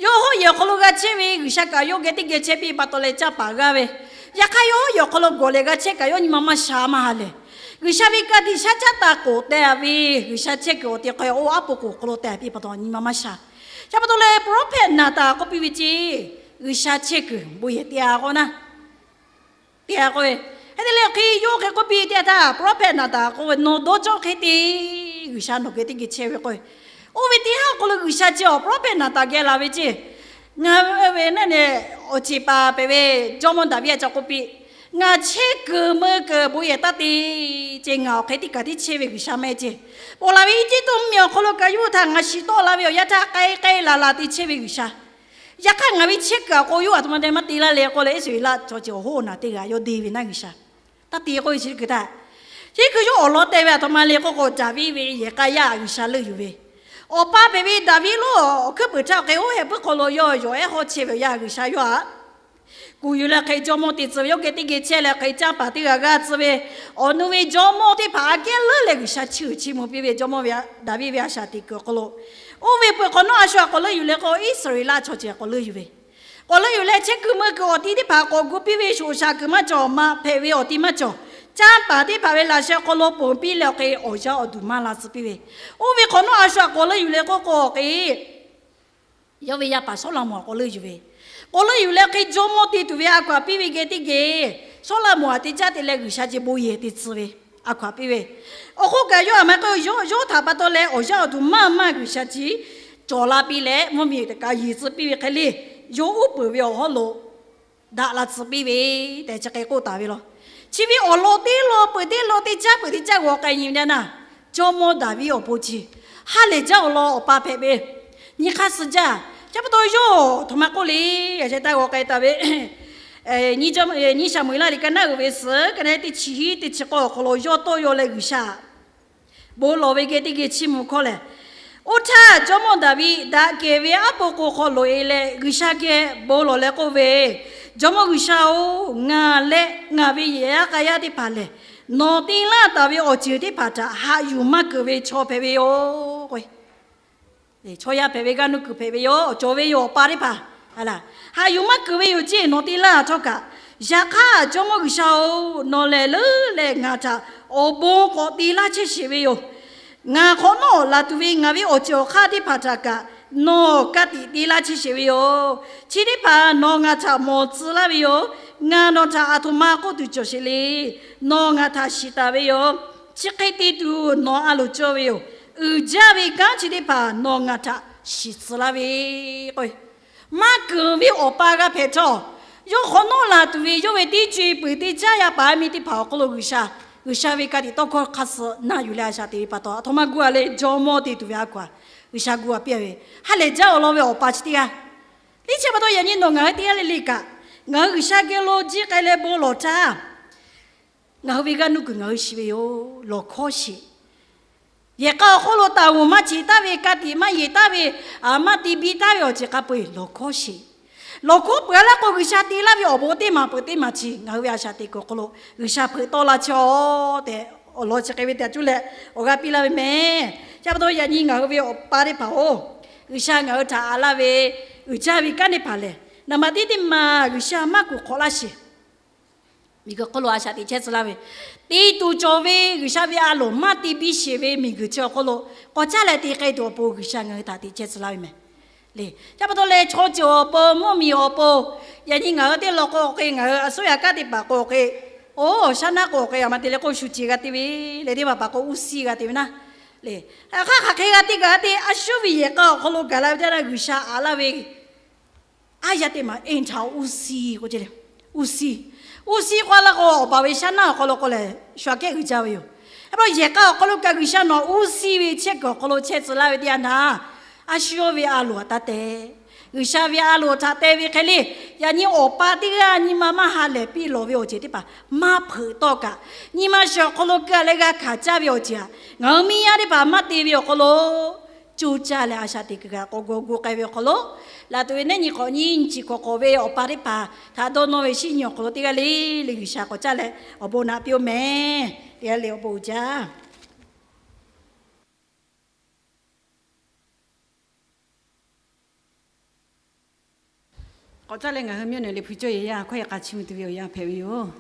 yawˇ hawˉ yehˬ awˬ hk'aw lo g'a chehˇ ve, G'uiˬsha kaꞈ yawˇ geh teˇ geh chehˇ piˇ pa taw leh caˇ paˍ g'aˇ ve. Yaꞈ hk'aˇ, yawˇ hawˉ yehˬ awˬ hk'aw lo gawˬ leh g'a chehˇ kaꞈ yawˇ nyi ma maˇ sha maˇ ha lehˬ, G'uiˬsha ve ka tiꞈ shaˉ caˉ taˍ k'oˍ teh a ve, G'uiˬsha chehˇ kuiˬ awˬ ti hk'aw oˇ aˉ po k'oˍ awˬ hk'aw lo teh piˇ pa taw nyi ma maˇ sha. Yaˇ pa taw leh prophet Naˍtaˍ k'oˆ piˇ ve ceˇ, G'uiˬsha chehˇ kuiˬ bon yehˬ te a k'o naˇ te a k'oˆ ve. Hk'e te leh awˬ hk'e yawˇ hk'e k'oˆ piˇ te a htaˇ, prophet Naˍtaˍ k'oˆ ve, Nawˬ dawˇ cawˇ hk'e te, G'uiˬsha nawˬ geh teˇ geh chehˇ ve k'oˆ ve. Oˇ ve teˇ haˉ awˬ hk'aw lo G'uiˬsha chi awˬ prophet Naˍtaˍ geh laˬ ve ceˇ. Ngaˬ ve naˇ nehˬ awˬ ceˬ paˍ pehꞈ ve jawˇmawˇ Daˍviˆ a ca k'oˆ piˇ. Ngaˬ chehˇ kuiˬ meuˇ kuiˬ bon yehˬ taˇ te ce. Ngaˬ awˬ hk'e teˇ kaˬ tiˉ chehˇ ve G'uiˬsha meh ce. Ponˬ laˬ ve Eˇjiˇtuꞈ mvuhˇmiˬ awˬ hk'aw lo kaꞈ yawˇ hui htaꞈ ngaˬ shiˍ tawˆ la ve awˬ yanˇ htaˇ k'ai k'ai laˬ laˬ te chehˇ ve G'uiˬsha. Yaꞈ hk'aˇ ngaˬ ve chehˇ kuiˬ awˬ k'o yawˇ aˬ htoꞈ ma te maˇ te laˇ le k'oˆ leh, Iˉsaˍreˍlaˆ chaw ceuˬ awˬ hoˉ awˬ naˬ teˇ g'aˇ yawˇ de ve naˉ G'uiˬsha taˇ te k'oˆ ve chi teˇ kuiˬ htaˇ, chi teˇ kuiˬ yawˇ awˬ lawn teh ve aˬ htoꞈ ma le k'oˆ k'o, Daˍviˆ ve yehˬ k'a yaˇ G'uiˬsha leuˆ yuˬ ve, awˬ pa hpehꞈ ve Daˍviˆ lonˉ awˬ hkuiˉ peuˬ htaˇ awˬ hk'e oˇ hehꞈ puiˉ hk'aw lo yawˇ yawˬ ehˉ hawˉ chehˇ ve awˬ yanˇ G'uiˬsha yawˇ htaꞈ kuˬ yuˬ leh hk'e jawˇmawˇ te tcuh ve, yawˇ geh teˇ geh chehˇ leh hk'e canˇ paˍ teˇ g'aˇ g'aˇ tcuh ve, awˬ nu ve jawˇmawˇ teˇ hpaˍ aꞈ kehˉ leuˉ leh G'uiˬsha chiˇ uiˍ chiˇ mvuh piˇ ve jawˇmawˇ ve Daˍviˆ ve a shaꞈ teꞈ kuiˬ awˬ hk'aw lo, oˇ ve peuˬ hk'awꞈ nawˉ a shu awˬ hk'aw leuˆ yuˬ leh k'o, Iˉsaˍreˍlaˆ chaw ceuˬ awˬ hk'aw leuˆ yuˬ ve, k'awꞈ leuˆ yuˬ leh chehˇ kuiˬ meuˇ kuiˬ awˬ ti teˇ hpaˍ k'awꞈ gu piˇ ve, shoꞈ shaˍ kuiˬ maˇ cawˬ, maꞈ hpehꞈ ve awˬ ti maˇ cawˬ, canˇ paˍ teˇ hpaˍ ve laꞈ sheh hk'aw lo ponˬ piˇ leh awˬ hk'e awˬ yanˇ awˬ duˬ maˇ la tcuh piˇ ve, oˇ ve hk'awꞈ nawˉ a shu awˬ hk'aw leuˆ yuˬ leh k'oˆ k'o hk'e yawˇ ve yaˇ paˍ Sawˉlaꞈmonˍ awˬ hk'aw leuˆ yuˬ ve, k'awꞈ leuˆ yuˬ leh hk'e jawˇmawˇ te tuˬ ve a hkaw aꞈ piˇ ve geh teˇ geh, Sawˉlaꞈmonˍ aꞈ te caˇ te leh G'uiˬsha ce bon yehˬ te tcuh ve, a hkaw aꞈ piˇ ve, awˬ hk'oˆ kaꞈ yawˇ aˬ ma k'o yawˇ htaꞈ pa taw leh awˬ yanˇ awˬ duˬ maˇ maˇ G'uiˬsha chi cawˬ la piˇ leh mvuhˇmiˬ teꞈ kaꞈ yeˬ tcuh piˇ ve hk'e le, yawˇ uˉ peunˍ ve awˬ hawˉ lo daꞈ la tcuh piˇ ve tehꞈ chi hk'e k'oˆ taˍ ve law. Chi ve awˬ lawn teˇ lawn peuˬ teˇ lawn teˇ caˉ peuˬ teˇ caˉ g'aw k'ai nyi ve teˇ naˇ, jawˇmawˇ Daˍviˆ awˬ pon chi ha lehˬ jaˇ awˬ lawn awˬ pa hpehꞈ ve, nyi hk'aˇ suh jaˇ. Chi pa taw yawˇ aˬ htoꞈ ma k'oˆ le, a sheh taˇ g'aw k'ai taˍ ve, nyi Saˍmoˍeˍlaˆ liꞈ ka naˉ uiˍ ve suhˍ ka naˉ teˇ chi hiˉ teˇ chi k'awˇ awˬ hk'aw lo yawˇ tawˇ yaw leh G'uiˬsha bon lawˬ ve geh teˇ geh chiˇ mvuh hkawˇ lehˬ, oˇ htaˇ jawˇmawˇ Daˍviˆ daꞈ kehˬ ve aˉ po k'o hk'aw loꞈ e leh G'uiˬsha geh bon lawˬ leh k'oˆ ve, Jawˇmawˇ G'uiˬsha-oˬ, ngaˬ leh ngaˬ ve yehˬ yaˇ k'a yaˇ teˇ hpaˍ lehˬ, nawˬ te laˇ taˍ ve awˬ ceuˬ teˇ hpaˍ htaꞈ haꞈ yuˬ maˇ keunˍ ve chaw hpehꞈ ve yoˬ. Chaw yaˇ hpehꞈ ve g'aˇ nuˇ kuiˬ hpehꞈ ve yoˬ. Cawˬ ve yoˬ awˬ pa teˇ hpaˍ. Haꞈ yuˬ maˇ keunˍ ve yoˬ ceˇ, nawˬ te laˇ htawˇ kaꞈ. Yaꞈ hk'aˇ Jawˇmawˇ G'uiˬsha-oˬ, nawˬ lehˬ leuˉ leh ngaˬ htaꞈ awˬ bon k'awꞈ te laˇ chehˇ sheˍ ve yoˬ. Ngaˬ hk'awꞈ nawˉ laˬ tuˬ ve ngaˬ ve awˬ ceuˬ awˬ hk'aˇ teˇ hpaˍ htaꞈ kaꞈ nawˬ ka tiꞈ te laˇ chehˇ sheˍ ve yoˬ. Chi teˇ hpaˍ nawˬ ngaˬ htaꞈ mawˬ tcuh laˇ ve yoˬ. Ngaˬ nawˬ htaꞈ aˬ htoꞈ ma k'oˆ tuˬ cawˬ sheˍ le. Nawˬ ngaˬ htaꞈ shiˍ taˍ ve yoˬ. Chi hk'e te tuˬ nawˬ a loˍ cawˇ ve yoˬ. Uiˍ jaˇ ve kanˉ chi teˇ hpaˍ nawˬ ngaˬ htaꞈ shiˍ tcuh laˇ ve k'o, maˇ keunˍ ve awˬ pa g'a hpehꞈ htawˇ, yawˇ hk'awꞈ nawˉ laˬ tuˬ ve yawˇ ve teˇ co e peuˬ teˇ caˉ yaˇ paˍ yaˇ miˇ teˇ hpaˍ awˬ hk'aw lo G'uiˬsha, G'uiˬsha ve ka tiꞈ tawˇ hkawˇ hk'a suh naˆ yuˬ leh a shaꞈ teꞈ ve pa taw, aˬ htoꞈ ma gu a leh jawˇmawˇ te tuˬ ve a hkaw aꞈ G'uiˬsha gu a piˇ a ve, ha lehˬ jaˇ awˬ lawn ve awˬ pa chi teˇ g'aˇ. Teˇ chi pa taw yaꞈ nyi nawˬ ngaˬ hui teˇ g'aˇ le le kaꞈ, ngaˬ hui G'uiˬsha geh lo jiˇ k'ai leh bon lawˬ htaˇ, ngaˬ hui ve g'aˇ nuˇ kuiˬ ngaˬ hui shiˍ ve yoˬ. Lawˬ hkawˇ sheˍ. Yehˬ k'a awˬ hk'oˆ lo taˍ g'oˍ maˇ cheꞈ taˍ ve, ka tiꞈ maˇ yeˬ taˍ ve, a maˇ te biˇ taˍ ve awˬ ceuˬ hk'a peu-eˬ lawˬ hkawˇ sheˍ. Lawˬ hkawˇ peuˬ a laˇ k'o, G'uiˬsha te laˇ ve awˬ bon teˇ maˬ peuˬ teˇ maˬ chi ngaˬ hui ve a shaꞈ teꞈ kuiˬ awˬ hk'aw lo G'uiˬsha hpeuꞈ tawˆ la chehˇ-aˬ tehꞈ, awˬ lawn chi hk'e ve te a cuˇ leh awˬ g'aˇ piˇ laˇ ve meh. Chi pa taw yaꞈ nyi ngaˬ hui ve awˬ pa teˇ hpaˍ-oˬ, G'uiˬsha ngaˬ hui htaꞈ a laˇ ve, uiˍ jaˇ ve kanˉ teˇ hpaˍ lehˬ, naˍ baꞈ teˇ teˇ maˬ G'uiˬsha maˇ kuˬ hk'awꞈ laˇ sheˍ. Miˬguiˬ hk'oˆ lo a shaꞈ teꞈ chehˇ tcuh laˇ ve, te tuˬ cawˬ ve G'uiˬsha ve a loˍ maˇ te biˇ sheˍ ve miˬguiˬ chi awˬ hk'oˆ lo k'awꞈ caˇ leh te k'ai tuˬ awˬ pon G'uiˬsha ngaˬ hui htaꞈ teꞈ chehˇ tcuh laˇ ve meh. Le, chi pa taw leh chaw ceuˬ awˬ pon, mvuhˇmiˬ awˬ pon, yaꞈ nyi ngaˬ hui teˇ lawn k'o hk'e, ngaˬ hui a suˉ yaꞈ kaˉ teˇ hpaˍ k'o hk'e, oˬ, shaˉ naˉ k'o hk'e, a ma te leh k'o shu ce g'a te ve, leh teˇ hpaˍ hpaˍ k'o uˇ siˇ g'a te ve naˉ. Le, hk'aˇ hk'aˬ hk'e g'a te kaꞈ te, a shu ve yehˬ k'a awˬ hk'aw lo gaˬ la ve teˇ yanˇ G'uiˬsha a laˇ ve aˉ yaˇ teˇ maˬ eˇ htaꞈ uˇ siˇ k'oˆ ce le. Uˇ siˇ, uˇ siˇ k'oˆ a laˇ k'o, awˬ baˬ ve shaˉ naˉ awˬ hk'aw lo k'o lehˬ, shu aꞈ kehˉ uiˍ jaˇ ve yoˬ. Hk'e pa taw yehˬ k'a awˬ hk'aw lo kaꞈ G'uiˬsha nawˬ uˇ siˇ ve chehˇ kuiˬ awˬ hk'aw lo chehˇ tcuh laˇ ve teˇ yanˇ htaˇ, a shu yawˇ ve a loˍ htaꞈ taˇ te. G'uiˬsha ve a loˍ htaꞈ te ve hk'e le, yaꞈ nyi awˬ pa teˇ g'aˇ nyi ma maˇ ha lehˬ piˇ lawˬ ve awˬ ceuˬ teˇ hpaˍ maˇ hpeuꞈ tawˆ kaꞈ, nyi ma shiˍ awˬ hk'aw lo keu a leh g'a hkanˍ caˇ ve awˬ ceuˬ htaꞈ ngaˬ hui miˇ yaˇ teˇ hpaˍ maˇ te ve awˬ hk'aw lo, coˇ caˇ leh a shaꞈ teꞈ kuiˬ kaꞈ k'awꞈ g'aw gu k'ai ve awˬ hk'aw lo, laˬ tuˬ ve neˉ nyi hk'awꞈ nyi nyi chi hk'awꞈ hk'awꞈ ve awˬ pa teˇ hpaˍ htaꞈ dawˇ nawˇ ve shinˉ nyi awˬ hk'aw lo teˇ g'aˇ le le G'uiˬsha k'awꞈ caˇ leh awˬ bon naꞈ piˇ-oˬ meh. Teˇ g'aˇ le awˬ bon uiˍ jaˇ. K'awꞈ caˇ leh ngaˬ hui miˇ awˬ nehˬ liꞈ hpu cawˇ yehˬ yaˇ hkawˇ yehˬ k'a chiˇ mvuh tuˬ ve awˬ yanˇ hpehꞈ ve yoˬ.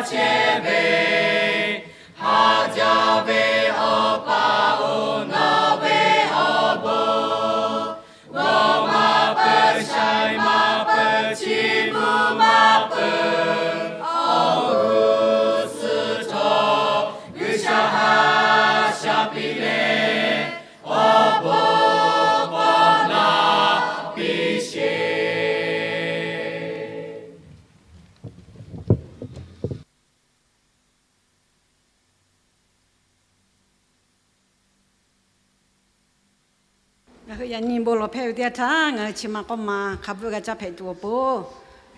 chehˇ ve, haꞈ jaˇ ve Awˬ pa-oˬ, nawˬ ve awˬ bon g'awˇ maˇ peuˬ, shaiˍ maˇ peuˬ, chiˇ mvuh maˇ peuˬ. Awˬ g'uˇ suhˍ htawˇ G'uiˬsha haꞈ shaꞈ piˇ leh, awˬ bon k'awꞈ naꞈ piˇ sheˍ. Ngaˬ hui yaꞈ nyi bon lawˬ hpehˇ ve teˇ yanˇ htaˇ, ngaˬ hui chi ma k'awˇ ma hk'a bvuhˆ g'a caˇ hpehꞈ tuˬ awˬ pon,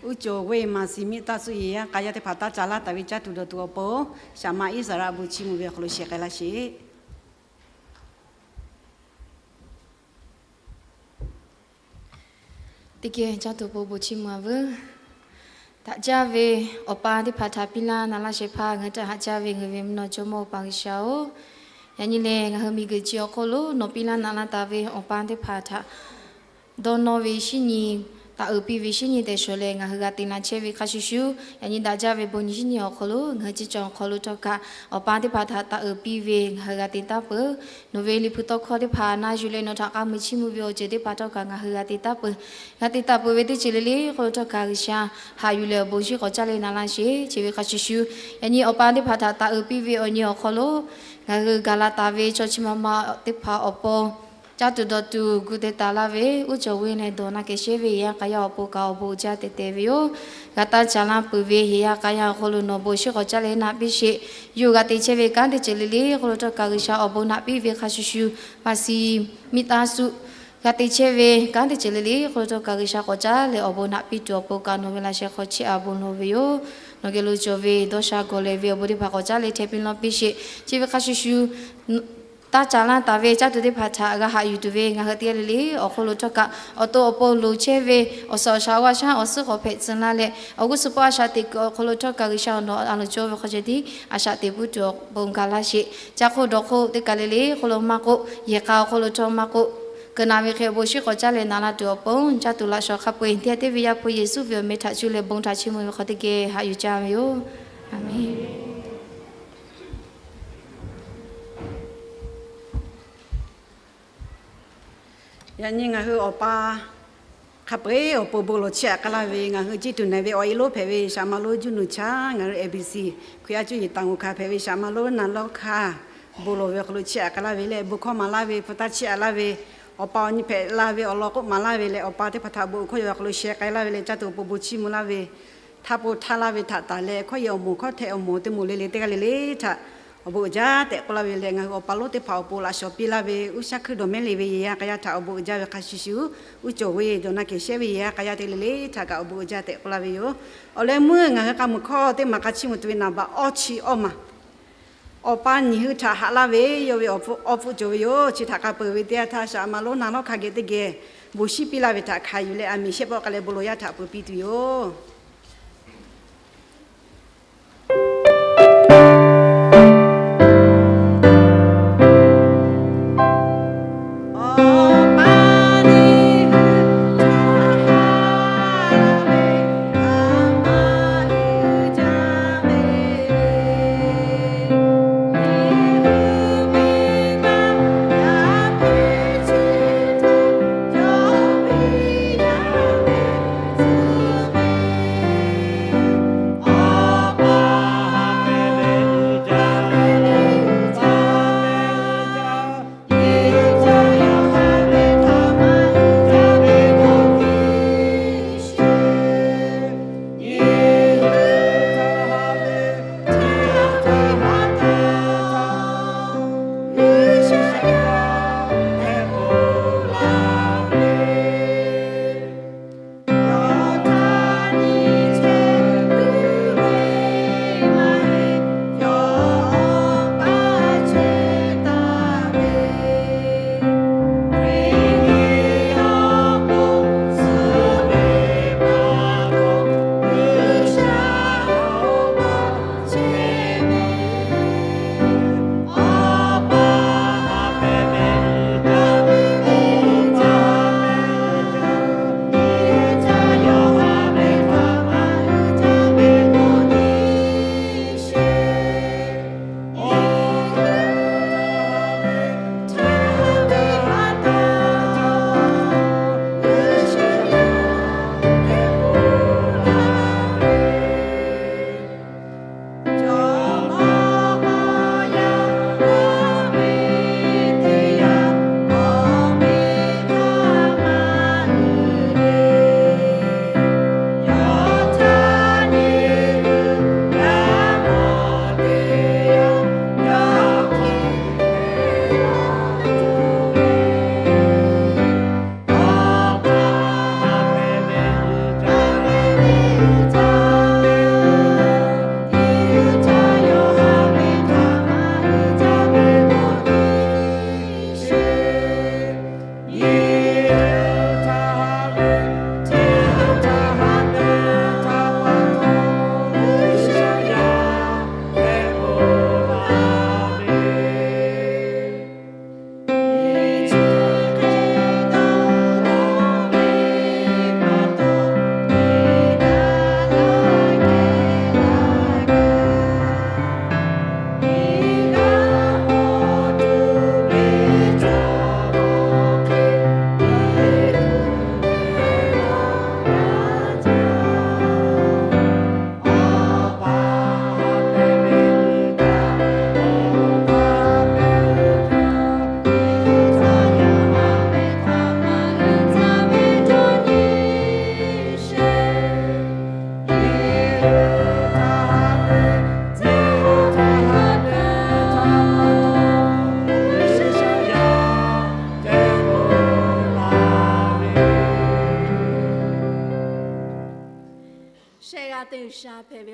uˉ cawˬ g'uˇ ma suh miˇ taˇ suˆ yehˬ yaˇ k'a yaˇ teˇ hpaˍ taˇ ca laˇ taˍ ve caˇ tuˬ dawˬ tuˬ awˬ pon, shaˍ ma Iˉsaˍreˍlaˆ bon chiˇ mvuh ve awˬ hk'aw lo shehˍ k'ai laˇ sheˍ. Teˇ geh caˇ tuˬ awˬ pon bon chiˇ mvuh-a veuˬ. Daꞈ jaˇ ve Awˬ pa teˇ hpaˍ htaꞈ piˇ laˇ na laˇ shehˍ hpaˇ ngaˬ hui htaꞈ haꞈ jaˇ ve ngaˬ hui ve mvuhˇ naw jawˇmawˇ Awˬ pa G'uiˬsha-oˬ, yaꞈ nyi lehˬ ngaˬ hui miˬguiˬ chi awˬ hk'oˆ lo nawˬ piˇ laˇ na laˇ taˍ ve Awˬ pa teˇ hpaˍ htaꞈ dawˇ nawˇ ve shinˉ nyi, taˍ uiˍ piˇ ve shinˉ nyi tehꞈ shawˍ leh ngaˬ hui g'a te na chehˇ ve hk'a shuˍ shuˍ, yaꞈ nyi daꞈ jaˇ ve bon nyi shinˉ nyi awˬ hk'aw lo ngaˬ hui ceˇ cawˬ awˬ hk'aw lo htawˇ kaꞈ Awˬ pa teˇ hpaˍ htaꞈ taˍ uiˍ piˇ ve ngaˬ hui g'a te taˉ peuˬ. Nawˬ ve liꞈ hpu tawˇ hkawˇ teˇ hpaˍ na yuˬ leh nawˬ htaꞈ k'a muiˬ chiˇ mvuh ve awˬ ceuˬ teˇ hpaˍ htawˇ kaꞈ ngaˬ hui g'a te taˉ peuˬ. G'a te taˍ peuˬ ve teˇ ceuˬ le le hk'aw lo htawˇ kaꞈ G'uiˬsha haꞈ yuˬ leh awˬ bon shinˉ k'awꞈ caˇ leh na laˇ sheˍ. Chi ve hk'a shuˍ shuˍ, yaꞈ nyi Awˬ pa teˇ hpaˍ htaꞈ taˍ uiˍ piˇ ve awˬ nyi awˬ hk'aw lo ngaˬ hui gaˬ la taˍ ve chaw chi ma ma teˇ hpaˍ awˬ pon caˇ tuˬ dawˬ tuˬ gu te taˍ laˇ ve, uˉ cawˬ g'uˇ leh dawˬ na kehˬ shehˇ ve yehˬ yaˇ k'a yaˇ awˬ pon kaꞈ awˬ bon uiˍ jaˇ teh teh ve yoˬ. G'a taˇ caˍ laˇ peuˬ ve yehˬ yaˇ k'a yaˇ awˬ hk'aw lo nawˬ bon shinˉ k'awꞈ caˇ leh naꞈ piˇ sheˍ. Yawˇ g'a te chehˇ ve kanˉ teˇ ceuˬ le le hk'aw lo htawˇ kaꞈ G'uiˬsha awˬ bon naꞈ piˇ ve hk'a shuˍ shuˍ, maˇ si miˇ taˇ suˆ g'a te chehˇ ve kanˉ teˇ ceuˬ le le hk'aw lo htawˇ kaꞈ G'uiˬsha k'awꞈ caˇ leh awˬ bon naꞈ piˇ tuˬ awˬ pon kaꞈ nawˬ ve laꞈ sheh hk'aw chehˇ a bon lawˬ ve yoˬ. Nawˬ geh lo cawˬ ve dawˇ sha gawˬ lehˬ ve awˬ bon teˇ hpaˍ k'awꞈ caˇ leh hteh piˇ laˇ piˇ sheˍ. Chi ve hk'a shuˍ shuˍ, taˇ caˍ laˇ taˍ ve caˇ tuˬ teˇ hpaˍ htaꞈ g'a haꞈ yuˬ tuˬ ve ngaˬ hui teˇ g'aˇ le le awˬ hk'aw lo htawˇ kaꞈ awˬ to awˬ pon loˍ chehˇ ve awˬ suhˍ awˬ shaˍ awˬ g'aˇ shaˉ awˬ suhˉ k'awꞈ hpehꞈ tcuh laˇ leh, awˬ g'uˇ suhˍ pawˆ a shaꞈ teꞈ kuiˬ awˬ hk'aw lo htawˇ kaꞈ G'uiˬsha nawˬ a loˍ cawˇ ve hk'aw ceh tiˉ a shaꞈ teꞈ puiˉ tuˬ awˬ pon gaˬ laˇ sheˍ. Caˇ hk'oˆ dawˬ hk'oˆ teˇ kaˬ le le hk'aw lo maˇ k'oˆ, yehˬ k'a awˬ hk'aw lo htawˇ maˇ k'oˆ, kuiˬ naˬ ve hk'e awˬ bon shinˉ k'awꞈ caˇ leh na laˇ tuˬ awˬ pon caˇ tuˬ laꞈ shawˍ hk'a peu-eˬ teˇ g'aˇ teˇ ve Yaˇ hpu Yeˍsuˆ ve awˬ meh htaꞈ cuˇ leh bon htaꞈ chiˇ mvuh ve hk'aw teˇ geh haꞈ yuˬ caˇ ve yoˬ. Aˍmenˍ. Yaꞈ nyi ngaˬ hui awˬ pa hk'a peu-eˬ awˬ pon bon lawˬ chiˇ aꞈ k'ai laˇ ve, ngaˬ hui ciˇ tuˬ nehˬ ve awˬ e lonˉ hpehꞈ ve shaˍ ma lonˉ Juˇ nuˬ chaˇ, ngaˬ hui A B C Hkriꞈ yaˇ cuˇ yiˍ taˍ g'uˬ hkanˍ hpehꞈ ve shaˍ ma lonˉ Naˍ lawˇ hkanˍ, bon lawˬ ve awˬ hk'aw lo chiˇ aꞈ k'ai laˇ ve leh bon hkawˇ maˍ laˇ ve, hpu taˇ chiˇ aꞈ laˇ ve, awˬ pa awˬ nyi hpehꞈ la ve awˬ lawn k'oˆ maˍ laˇ ve leh, awˬ pa teˇ hpaˍ htaꞈ bon hkawˇ yaw ve awˬ hk'aw lo sheh k'ai laˇ ve leh, caˇ tuˬ awˬ pon bon chiˇ mvuh laˇ ve, htaˇ pon htaˇ laˇ ve htaꞈ taˍ leh, hkawˇ yehˬ awˬ moˍ hkawˇ htehꞈ awˬ moˍ teˇ moˍ le le teˇ g'aˇ le le htaꞈ awˬ bon uiˍ jaˇ tehꞈ k'oˆ laˇ ve leh, ngaˬ hui awˬ pa lonˉ teˇ hpaˍ awˬ pon laꞈ shawˍ piˇ laˇ ve uˉ shaˉ hkuiˇ dawˬ mehˉ le ve yehˬ yaˇ k'a yaˇ htaꞈ awˬ bon uiˍ jaˇ ve hk'a shuˍ shuˍ, uˉ cawˬ g'uˇ dawˬ na kehˬ shehˇ ve yehˬ yaˇ k'a yaˇ teˇ g'aˇ le le htaꞈ kaꞈ awˬ bon uiˍ jaˇ tehꞈ k'oˆ laˇ ve yoˬ. Awˬ leh meuˇ ngaˬ hui k'a muiˬ hkawˇ teˇ maˬ k'a chiˇ mvuh tuˬ ve naˍ baꞈ awˇ chi awˇ maˬ, awˬ pa nyi hui htaꞈ haꞈ laˇ ve yawˇ ve awˬ pfuhˇ cawˬ ve yoˬ. Chi htaꞈ k'a peuˬ ve teˇ yanˇ htaˇ shaˍ ma lonˉ Naˍ lawˇ hkanˍ geh teˇ geh bon shinˉ piˇ laˇ ve htaꞈ hkanˍ yuˬ leh, aˬ miˍ shehˆ pawˆ k'ai leh bon lawˬ yaˇ htaꞈ peuˬ piˇ tuˬ yoˬ.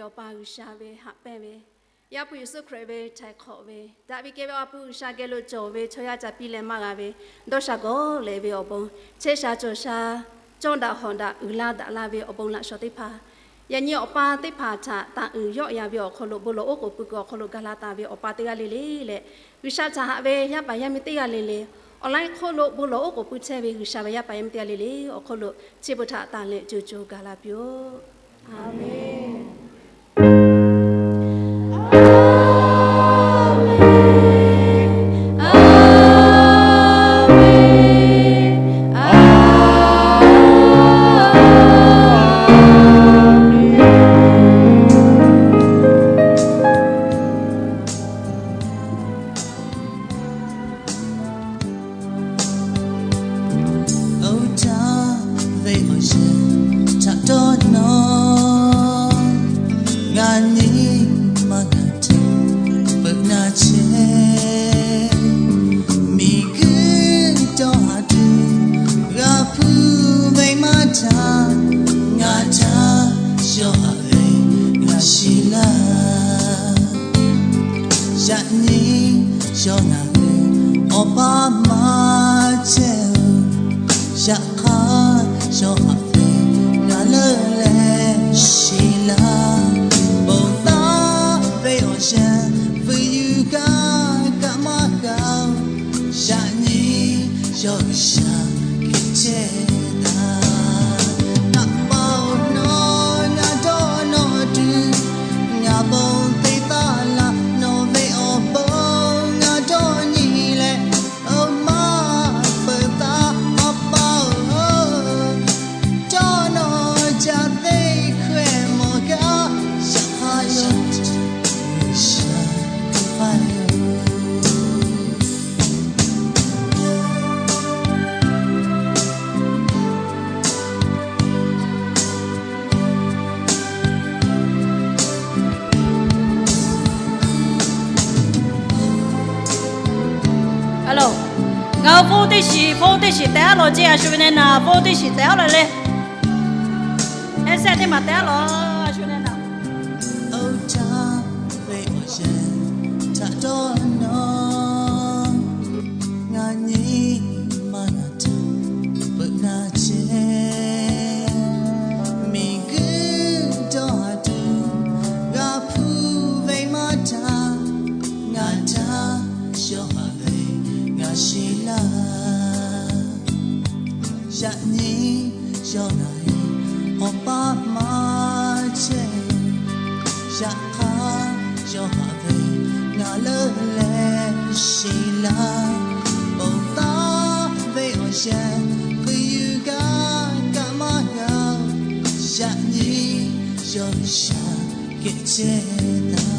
Awˬ pa G'uiˬsha ve haꞈ pehnˇ ve, Yaˇ hpu Yeˍsuˆ Hkriꞈ ve htaiˍ hk'awꞈ ve, daꞈ ve kehˬ ve Awˬ ha hpu G'uiˬsha geh lo cawˬ ve chaw yaˇ ca piˇ leh maˇ g'a ve, dawˇ sha gawˬ leh ve awˬ bon, chehˇ sha cawˬ sha, cawˇ daꞈ hawꞈ daꞈ uiˍ la daꞈ la ve awˬ bon laꞈ shawˍ teˇ hpaˍ, yaꞈ nyi awˬ pa teˇ hpaˍ htaꞈ taˍ uiˍ yawˆ yan ve awˬ hk'aw lo bon lawˬ oˉ k'oˍ pui kuiˬ awˬ hk'aw lo ga la taˍ ve Awˬ pa teˇ g'aˇ le le leh, G'uiˬsha htaꞈ haꞈ ve yaˇ paˍ yaˇ miˇ teˇ g'aˇ le le, online hk'oˆ lo bon lawˬ oˉ k'oˍ pui chehˇ ve G'uiˬsha ve yaˇ paˍ yaˇ miˇ teˇ g'aˇ le le awˬ hk'oˆ lo chi beuꞈ htaꞈ tanˬ leh co co gaˬ la piˇ-oˆ. Aˍmenˍ. Oˇ htaˇ ve awˬ yanˇ htaꞈ dawˇ nawˇ, ngaˬ nyi ma ngaˬ htaꞈ peuˬ na chehˇ. Miˬguiˬ dawˇ haˍ tuˬ g'a hpuˇ ve maˇ htaˇ, ngaˬ htaꞈ yawˇ haꞈ ve g'a shiˍ laˇ. Yaꞈ nyi yawˇ ngaˬ hui Awˬ pa maˇ chehˇ-oˬ. Yaꞈ hk'aˇ yawˇ haꞈ ve ngaˬ leuˆ leh shiˍ laˇ. Ponˬ taˍ ve awˬ yanˇ fuiˍ yuˬ gaˇ kaꞈ maˇ g'a-oˬ. Yaꞈ nyi yawˇ G'uiˬsha hk'e chehˇ taˍ. Naˍ paˍ-oˬ, nawˬ ngaˬ dawˇ nawˇ tuˬ, ngaˬ bon te taˍ laˇ. Nawˬ ve awˬ bon ngaˬ dawˇ nyi leh, oˇ maˇ peuˬ taˍ. Awˬ pa-oˬ, dawˇ nawˇ jaˇ teˇ hkawehˇ mawˬ gaˇ. Yaꞈ hk'aˇ yawˇ G'uiˬsha hk'e k'ai-oˬ. Hello, ngaˬ hui phone teˇ shiˍ, phone teˇ shiˍ tehꞈ aˉ lawˬ ceˇ, a shu ve neh naˍ phone teˇ shiˍ tehꞈ aˉ lawˬ le. Headset teˇ maˬ tehꞈ aˉ lawˬ, a shu neh naˍ. Oˇ htaˇ ve awˬ yanˇ htaꞈ dawˇ nawˇ, ngaˬ nyi ma ngaˬ htaꞈ peuˬ na chehˇ. Miˬguiˬ dawˇ haˍ tuˬ g'a hpuˇ ve maˇ htaˇ, ngaˬ htaꞈ yawˇ haꞈ ve g'a shiˍ laˇ. Yaꞈ nyi yawˇ ngaˬ hui Awˬ pa maˇ chehˇ. Yaꞈ hk'aˇ yawˇ haꞈ ve ngaˬ leuˆ leh shiˍ laˇ. Ponˬ taˍ ve awˬ yanˇ fuiˍ yuˬ gaˇ kaꞈ maˇ g'a-oˬ. Yaꞈ nyi yawˇ G'uiˬsha hk'e chehˇ taˍ.